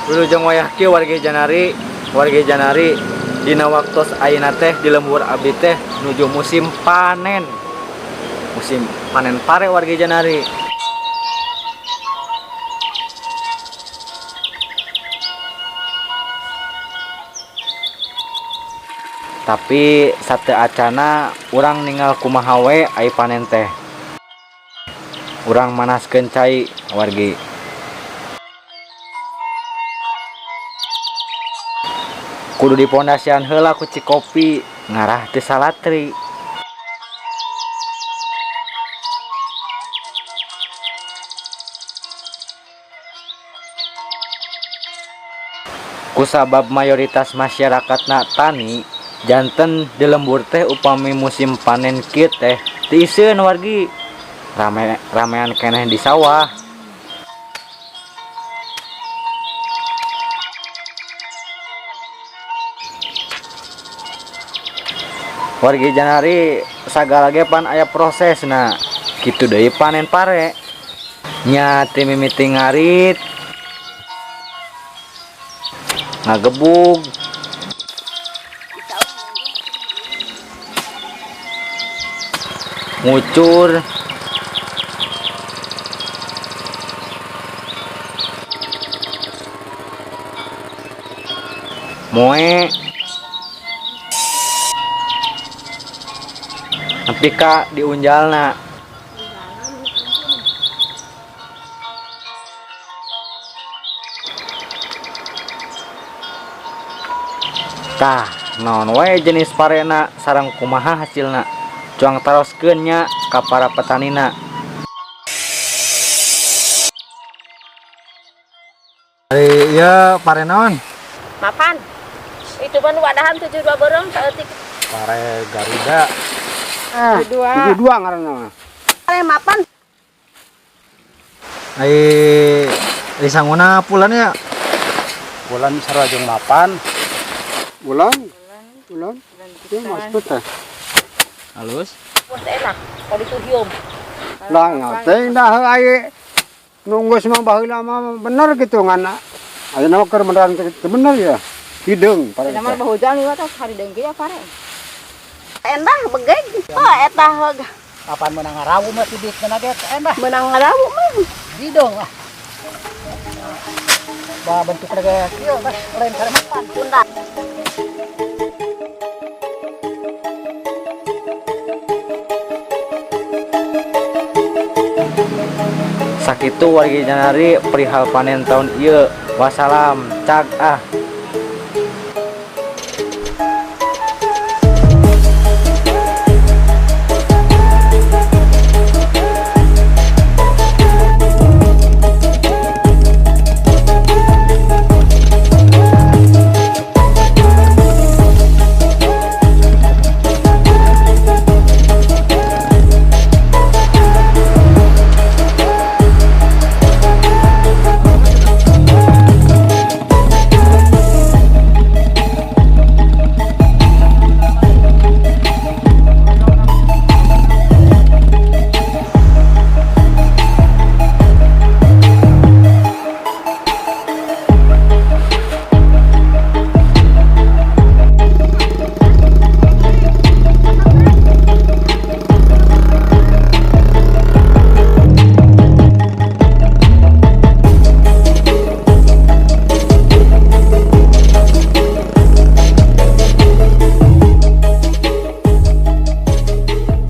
Wilujeng wayah kieu wargi Janari, wargi Janari dina waktos ayeuna teh di lembur abdi teh nuju musim panen. Musim panen pare wargi Janari. Tapi sate acana urang ningal kumaha we ai panen teh. Urang manaskeun cai wargi. Kudu dipondasian heula ku Cikopi ngarah teu salatri. Kusabab mayoritas masyarakatna tani, janten di lembur teh upami musim panen kieu teh tiiseun wargi. Rame ramean keneh di sawah. Wargi Janari sagala ge pan aya prosesna. Kitu deui panen pare. Nya ti mimiti ngarit, ngagebug, ngucur, moe, nepi ka diunjalna. Tah, naon wae jenis parena sareng kumaha hasilna. Cuang taroskeun nya ka para petanina. Ari ieu pare naon? Mapan. Itu mah nu wadahan 72 borong saeutik. Pare Garuda. 72 ngaranna mah. Pare mapan. Ai disanguna pulan ya? Bulan sarua jeung mapan. Bulan? Bulan. Ieu mah teh. Halus. Wah, enak. Kalau dituhium. Lah teh dah ai nunggu mah baheula mah bener gitu ngan ayeuna mah keur beneran teu bener ya. Hideung pare. Nama bahujan ieu teh hari dengki ya pare. Endah begeg. Oh, eta heug. Kapan menang ngarawu mah si duit ge endah. Menang ngarawu mah. Didong lah. Bah bentuk ge kieu bah lain pare mapan. Tunda. Sakitu wargi Janari perihal panen tahun ieu. Wassalam, cag ah.